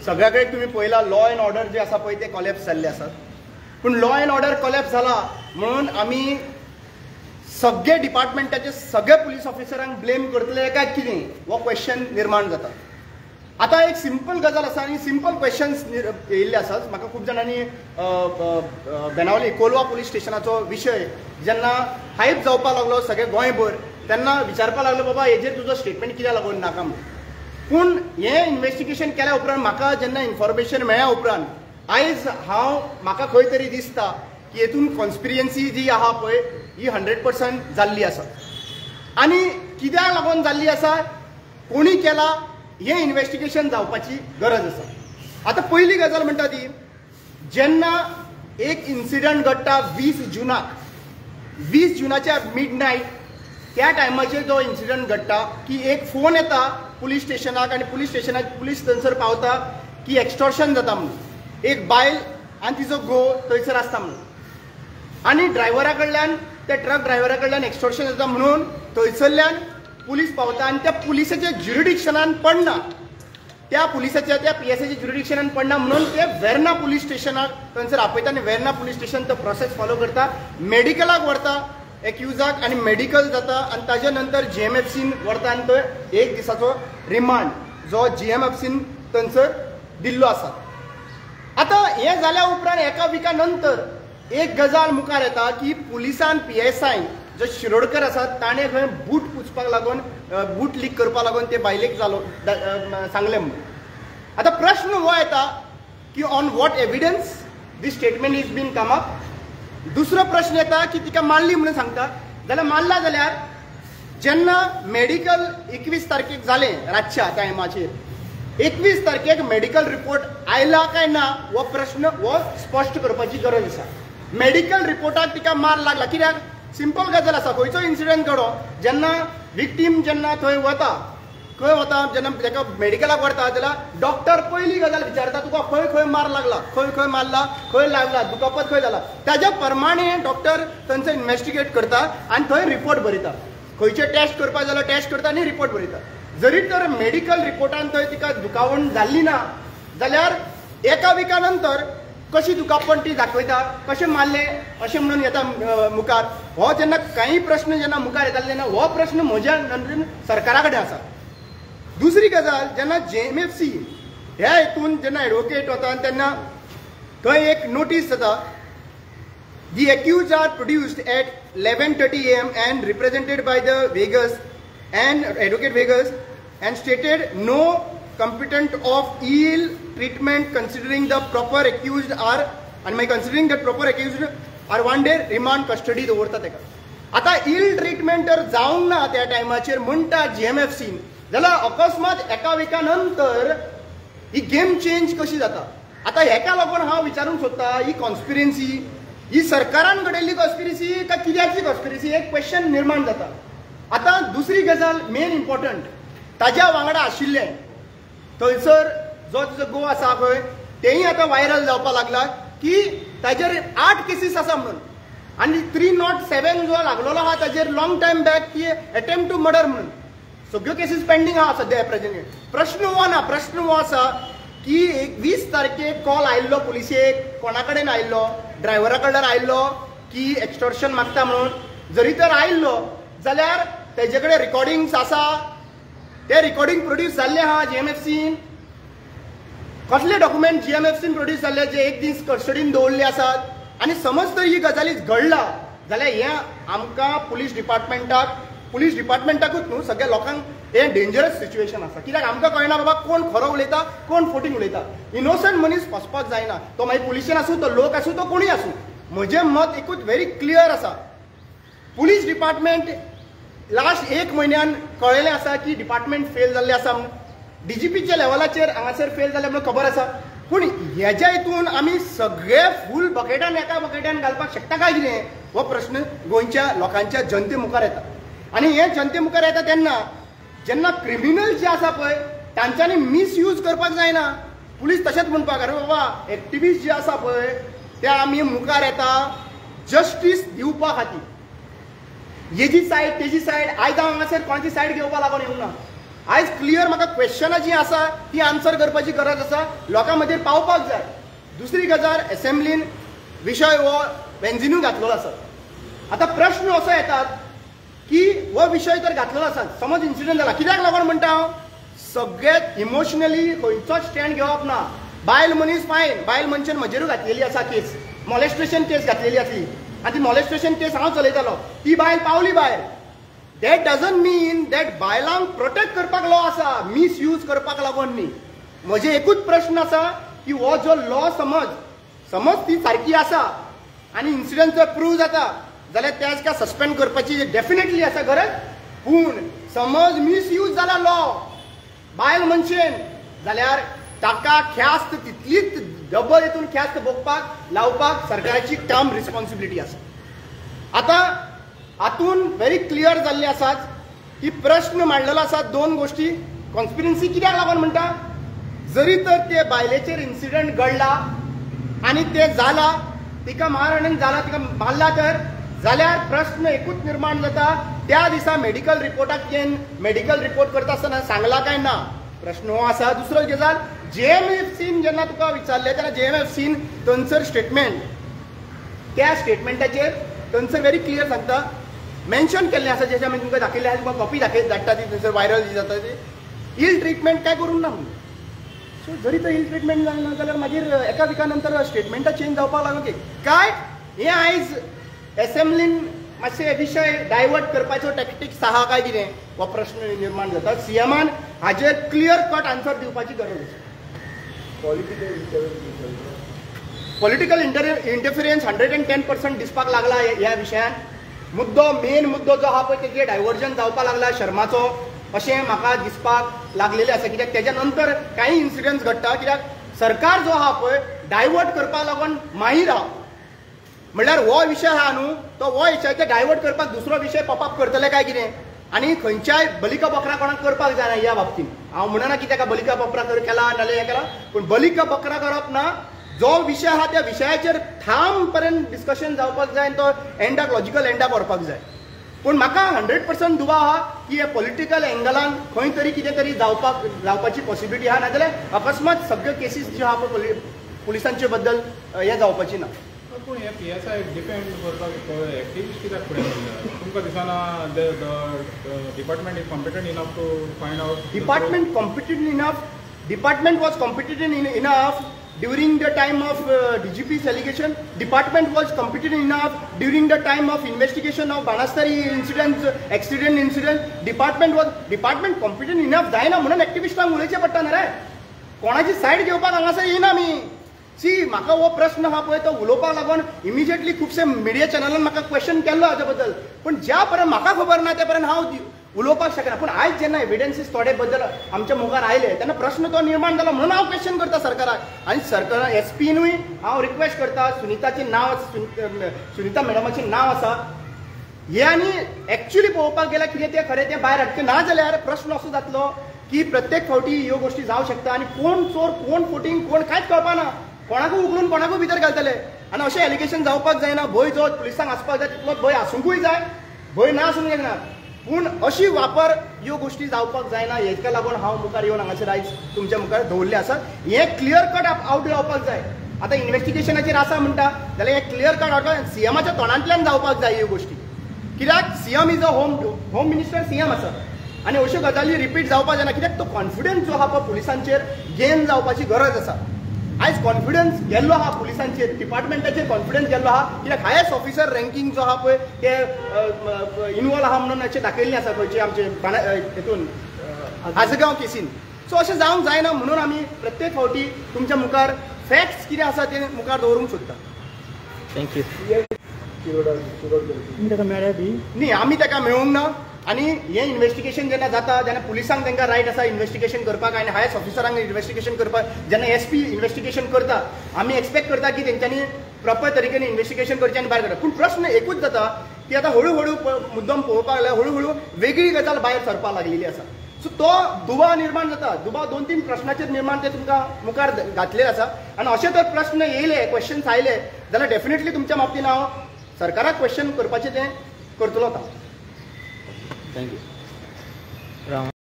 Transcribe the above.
सगळ्या कडेन तुमी पळयला लॉ एंड ऑर्डर जे आसा पळय ते कॉलेप्स जाल्ले आसात. पूण लॉ एंड ऑर्डर कॉलेप्स जाला म्हणून आमी सगळे डिपार्टमेंटाचे सगळे पुलीस ऑफिसरांक ब्लेम करतले काय कितें हो क्वेश्चन निर्माण जाता. आतां एक सिंपल गजाल आसा आनी सिंपल क्वेश्चन्स येयल्ले आसात. म्हाका खूब जाणांनी बेनावली कोलवा पुलीस स्टेशनाचो विशय जेन्ना हायप जावपाक लागलो सगळे गोंयभर तेन्ना विचारपाक लागलो बाबा हेजेर तुजो स्टेटमेंट कित्याक लागून नाका म्हणून. पूण हें इन्वेस्टिगेशन केल्या उपरांत म्हाका जेन्ना इन्फॉर्मेशन मेळ्ळ्या उपरांत आयज हांव म्हाका खंय तरी दिसता की हेतून कॉन्स्पिरियन्सी जी आहा पळय ही 100% जाल्ली आसा. आनी कित्याक लागून जाल्ली आसा, कोणी केला, हें इन्वेस्टिगेशन जावपाची गरज आसा. आतां पयली गजाल म्हणटा ती जेन्ना एक इन्सिडंट घडटा 20 जुनाक, 20 जुनाच्या मिड नायट त्या टायमाचेर जो इन्सिडंट घडटा की एक फोन येता पुलीस स्टेशनाक आनी पुलीस स्टेशनाक पुलीस थंयसर पावता की एक्स्टॉर्शन जाता म्हणून. एक बायल आनी तिचो घोव थंयसर आसता म्हणून आनी ड्रायव्हरा कडल्यान त्या ट्रक ड्रायव्हरा कडल्यान एक्स्टॉर्शन जाता म्हणून थंयसरल्यान पुलीस पावता आनी त्या पुलिसाच्या ज्युरिडिक्शनान पडना, त्या पुलिसाच्या त्या पी एस आयच्या ज्युरिडिक्शनान पडना म्हणून ते वेर्ना पुलीस स्टेशनाक थंयसर आपयता आनी वेर्ना पुलीस स्टेशन तो प्रोसेस फॉलो करता, मेडिकलाक व्हरता एक्युजाक आनी मेडिकल जाता आनी ताजे नंतर जी एम एफ सीन व्हरता आनी तो एक दिसाचो रिमांड जो जी एम एफ सीन थंयसर दिल्लो आसा. आतां हें जाल्या उपरांत एका विका नंतर एक गजाल मुखार येता की पुलिसान पी एस I जो शिरोडकर आसा ताणें खंय बूट पुसपाक लागून बूट लीक करपाक लागून ते बायलेक जालो सांगलें म्हणून. आतां प्रश्न हो येता की on what evidence this statement is been come up. दुसरो प्रश्न येता की तिका मारली म्हणून सांगता जाल्यार मारला जाल्यार जेन्ना मेडिकल 21 तारखेक जालें रातच्या टायमाचेर 21 तारखेक मेडिकल रिपोर्ट आयला काय ना हो प्रश्न हो स्पश्ट करपाची गरज आसा. मेडिकल रिपोर्टाक तिका मार लागला कित्याक सिंपल गजाल आसा, खंयचो इन्सिडंट घडो जेन्ना विक्टीम जेन्ना थंय वता खंय वता जेन्ना ताका मेडिकलाक व्हरता जाल्यार डॉक्टर पयली गजाल विचारता तुका खंय खंय मार लागला, खंय खंय मारला, खंय लागला, दुखापत खंय जाला, ताज्या प्रमाणे डॉक्टर थंयसर इन्वेस्टिगेट करता आनी थंय रिपोर्ट बरयता. खंयचे टेस्ट करपाक जाल्यार टेस्ट करता आनी रिपोर्ट बरयता. जरी तर मेडिकल रिपोर्टान थंय तिका दुखावण जाल्ली ना जाल्यार एका विका नंतर कशी दुखापण ती दाखयता, कशें मारलें अशें म्हणून येता मुखार. हो जेन्ना कांय प्रश्न जेन्ना मुखार येताले तेन्ना हो प्रश्न म्हज्या नदरेन सरकारा कडेन आसा. दुसरी गजाल जेन्ना जे एम एफ सी ह्या हितून जेन्ना एडवोकेट वता तेन्ना थंय एक नोटीस जाता, the accused are produced at 11:30 AM and represented by the Vegas and advocate Vegas and stated no competent of ill treatment considering the proper accused are and my considering that proper accused are 1 day remand custody दवरता तेका. आतां इल treatment तर जावंक ना त्या टायमाचेर म्हणटा जी एम एफ सीन जाल्यार अकस्मात एका विका नंतर ही गेम चेंज कशी जाता. आतां हेका लागून हांव विचारूंक सोदता ही कॉन्स्पिरन्सी ही सरकारान घडयल्ली कॉन्स्पिरन्सी काय कित्याची कॉन्स्पिरन्सी एक क्वेश्चन निर्माण जाता. आतां दुसरी गजाल मेन इम्पॉर्टंट ताज्या वांगडा आशिल्लें थंयसर जो तिचो गोव आसा पळय तेंय आतां व्हायरल जावपाक लागला की ताजेर 8 केसीस आसा म्हणून आनी 307 जो लागलेलो आहा ताजेर लॉंग टायम बॅक की एटेम्प्ट टू मर्डर म्हणून सगळ्यो केसीस पेंडींग आहा सद्या प्रेजेंट. प्रश्न हो ना, प्रश्न हो आसा की 20 तारखेक कॉल आयिल्लो पुलिसेक, कोणा कडेन आयिल्लो, ड्रायव्हरा कडल्यान आयिल्लो की एक्स्टॉर्शन मागता म्हणून. जरी तर आयिल्लो जाल्यार तेजे कडेन रिकॉर्डिंग्स आसा, ते रिकॉर्डिंग प्रोड्यूस जाल्ले आहा जी एम एफ सीन, कसले डॉक्युमेंट जी एम एफ सीन प्रोड्यूस जाल्ले जे एक दीस कस्टडीन दवरले आसात. आनी समज तर ही गजाली घडला जाल्यार हें आमकां पुलीस डिपार्टमेंटाक, पुलीस डिपार्टमेंटाकूच न्हू सगळ्या लोकांक हें डेंजरस सिच्युएशन आसा. कित्याक आमकां कळना बाबा कोण खरो उलयता कोण फोटींग उलयता. इनोसंट मनीस फसपाक जायना, तो मागीर पुलिशन आसूं, तो लोक आसूं, तो कोणूय आसूं. म्हजें मत एकूच व्हेरी क्लियर आसा, पुलीस डिपार्टमेंट लास्ट एक म्हयन्यान कळ्ळेलें आसा की डिपार्टमेंट फेल जाल्लें आसा म्हणून, डीजीपीच्या लेवलाचेर हांगासर फेल जालें म्हणून खबर आसा. पूण हेज्या हितून आमी सगळे फूल बकेटान एका बकेटान घालपाक शकता काय कितें हो प्रश्न गोंयच्या लोकांच्या जनते मुखार येता. आनी हे जनते मुखार येता तेन्ना जेन्ना क्रिमिनल जे आसा पळय तांच्यांनी मिसयूज करपाक जायना. पुलीस तशेंच म्हणपाक अरे बाबा एक्टिविस्ट जे आसा पळय ते आमी मुखार येता जस्टीस दिवपा खातीर. हेजी सायड तेजी सायड आयज हांव हांगासर कोणाची सायड घेवपा लागून येवंक ना. आयज क्लियर म्हाका क्वेश्चनां जी आसा ती आन्सर करपाची गरज आसा, लोकां मदीं पावपाक जाय. दुसरी गजाल, एसेंब्लीन विशय हो बेंजिनूय घातलेलो आसा. आतां प्रश्न असो येतात की हो विशय जर घातलेलो आसा, समज इन्सिडंट जाला, कित्याक लागून म्हणटा हांव सगळ्यात इमोशनली खंयचोच स्टँड घेवप ना. बायल मनीस फायन, बायल मनशेन म्हजेरूय घातलेली आसा केस, मॉलेस्टेशन केस घातलेली आसली आनी ती मॉलेस्टेशन केस हांव चलयतालो, ती बायल पावली भायर. That doesn't mean that बायलांक प्रोटेक्ट करपाक लॉ आसा, मिसयूज करपाक लागून न्ही. म्हजे एकूच प्रश्न आसा की हो जो लॉ समज समज ती सारकी आसा आनी इन्सिडंट जर प्रूव जाता जाल्यार त्या सस्पेंड करपाची डेफिनेटली आसा गरज. पूण समज मिसयूज जाला लॉ बायल मनशेन जाल्यार ताका ख्यास्त तितलीच डबल हितून ख्यास्त भोगपाक लावपाक सरकाराची काम रिस्पॉन्सिबिलिटी आसा. आतां हातून व्हेरी क्लियर जाल्ले आसात की प्रश्न मांडलेलो आसा दोन गोश्टी. कॉन्स्पिरन्सी कित्याक लागून म्हणटा, जरी तर ते बायलेचेर इन्सिडंट घडला आनी ते जाला, तिका मारहाण जाला, तिका मारला तर जाल्यार प्रश्न एकूच निर्माण जाता, त्या दिसा मेडिकल रिपोर्टाक येन मेडिकल रिपोर्ट करता आसतना सांगला काय ना, प्रश्न हो आसा. दुसरो गजाल, जेएमएफसीन जेन्ना तुका विचारलें तेन्ना जेएमएफसीन थंयसर स्टेटमेंट, त्या स्टेटमेंटाचेर थंयसर व्हेरी क्लियर सांगता, मेन्शन केल्लें आसा, जशें आमी तुमकां दाखयल्लें आसा, तुमकां कॉपी दाखय धाडटा ती थंयसर व्हायरल जी जाता ती, इल ट्रिटमेंट काय करूंक ना म्हणून. सो जरी तर इल ट्रिटमेंट जालें ना जाल्यार मागीर एका विका नंतर स्टेटमेंटां चेंज जावपाक लागलो की काय हें आयज एसेंब्लीन मातशे विशय डायवर्ट करपाचो टॅक्टिक्स आहा काय कितें हो प्रश्न निर्माण जाता. सीएमान हाजेर क्लियर कट आन्सर दिवपाची गरज आसा. पॉलिटिकल इंटरफिरन्स 110% दिसपाक लागला ह्या विशयान. मुद्दो मेन मुद्दो जो आहा पळय तेजेर डायवर्जन जावपाक लागला शर्माचो, अशें म्हाका दिसपाक लागलेलें आसा. कित्याक तेज्या नंतर कांय इन्सिडंट्स घडटा, कित्याक सरकार जो आहा पळय डायवर्ट करपाक लागून माहीर आहा. म्हणल्यार हो विशय आहा न्हू, तो हो विशयाचेर डायवर्ट करपाक दुसरो विशय पॉपअप करतले काय कितें, आनी खंयच्याय बलिका बकरा कोणाक करपाक जायना ह्या बाबतींत. हांव म्हणना की ताका बलिका बकरा केला नाल्यार हें केला, पूण बलिका बकरा करप ना. जो विशय आहा त्या विशयाचेर ठाम पर्यंत डिस्कशन जावपाक जाय आनी तो एंडाक लॉजिकल एंडाक व्हरपाक जाय. पूण म्हाका 100% दुबाव आहा की हे पॉलिटिकल एंगलान खंय तरी कितें तरी जावपाक जावपाची पॉसिबिलिटी आहा, नाजाल्यार अकस्मात सगळ्यो केसीस ज्यो आहा पळय पुलिसांचे बद्दल हें जावपाची ना. पूण हे पीएसआय डिफेंड करपाक एक्टिविस्ट कित्याक फुडें सरल्या? तुमकां दिसना the department is competent enough to find out? Department competent enough, department was competent enough during the time of DGP's allegation. Department was competent enough during the time of investigation of Banastari incidents, accident incident. Department competent enough जायना म्हणून एक्टिविस्टांक उलोवचें पडटा न्ही रे. कोणाची side घेवपाक हांगासर येना आमी. सी म्हाका हो प्रश्न आहा पळय तो उलोवपाक लागून इमिजिएटली खुबशे मिडिया चॅनलान म्हाका क्वेश्चन केल्लो हाजे बद्दल, पूण ज्या पर्यंत म्हाका खबर ना त्या पर्यंत हांव उलोवपाक शकना. पूण आयज जेन्ना एविडन्सीस थोडे बद्दल आमच्या मुखार आयले तेन्ना प्रश्न तो निर्माण जालो म्हणून हांव क्वेश्चन करता सरकाराक. आनी सरकार एसपीनूय हांव रिक्वेस्ट करता, सुनिताचें नांव, सुनिता मॅडमाचें नांव आसा हें, आनी एक्चुअली पळोवपाक गेल्यार कितें तें खरें तें भायर हाडचें ना जाल्यार प्रश्न असो जातलो की प्रत्येक फावटी ह्यो गोश्टी जावंक शकता आनी कोण चोर कोण फोटींग कोण कांयच कळपाना, कोणाकूय उखलून कोणाकूय भितर घालतले. आनी अशें एलिगेशन जावपाक जायना. भंय जो पुलिसांक आसपाक जाय तितलोच भंय आसूंकूय जाय, भंय ना आसूंक जायना, पूण अशी वापर ह्यो गोश्टी जावपाक जायना. हेका लागून हांव मुखार येवन हांगासर आयज तुमच्या मुखार दवरलें आसा. हें क्लियर कट आवट जावपाक जाय. आतां इन्वेस्टिगेशनाचेर आसा म्हणटा जाल्यार हें क्लियर कट आवट सीएमाच्या तोंडांतल्यान जावपाक जाय ह्यो गोश्टी. कित्याक CM is a home minister CM आसा आनी अश्यो गजाली रिपीट जावपाक जायना. कित्याक तो कॉन्फिडन्स जो आहा पळय पुलिसांचेर गेन जावपाची गरज आसा. आयज कॉन्फिडन्स गेल्लो आहा पुलिसांचेर, डिपार्टमेंटाचेर कॉन्फिडन्स गेल्लो आहा. कित्याक हायेस्ट ऑफिसर रँकींग जो आहा पळय ते इनवॉल्व आहा म्हणून अशें दाखयल्लें आसा खंयचे आमचे हितून आजगांव केसीन. सो अशें जावंक जायना म्हणून आमी प्रत्येक फावटी तुमच्या मुखार फॅक्ट्स कितें आसा ते मुखार दवरूंक सोदता. Thank you. न्ही, आमी ताका मेळूंक ना. आनी हें इन्वेस्टिगेशन जेन्ना जाता तेन्ना पुलिसांक तांकां रायट आसा इन्वेस्टिगेशन करपाक आनी हायस्ट ऑफिसरांक इन्वेस्टिगेशन करपाक. जेन्ना एसपी इन्वेस्टिगेशन करता आमी एक्सपेक्ट करता की तेंच्यांनी प्रॉपर तरेन इन्वेस्टिगेशन करचें आनी भायर काडटा. पूण प्रश्न एकूच जाता की आतां हळू हळू मुद्दम पळोवपाक लागल्यार हळू हळू वेगळी गजाल भायर सरपाक लागलेली आसा. सो तो दुबाव निर्माण जाता. दुबाव दोन तीन प्रश्नाचेर निर्माण ते तुमकां मुखार घातलेले आसा. आनी अशे जर प्रश्न येयले, क्वेश्चन्स आयले जाल्यार डेफिनेटली तुमच्या बाबतीन हांव सरकाराक क्वेश्चन करपाचें तें करतलो. Thank you.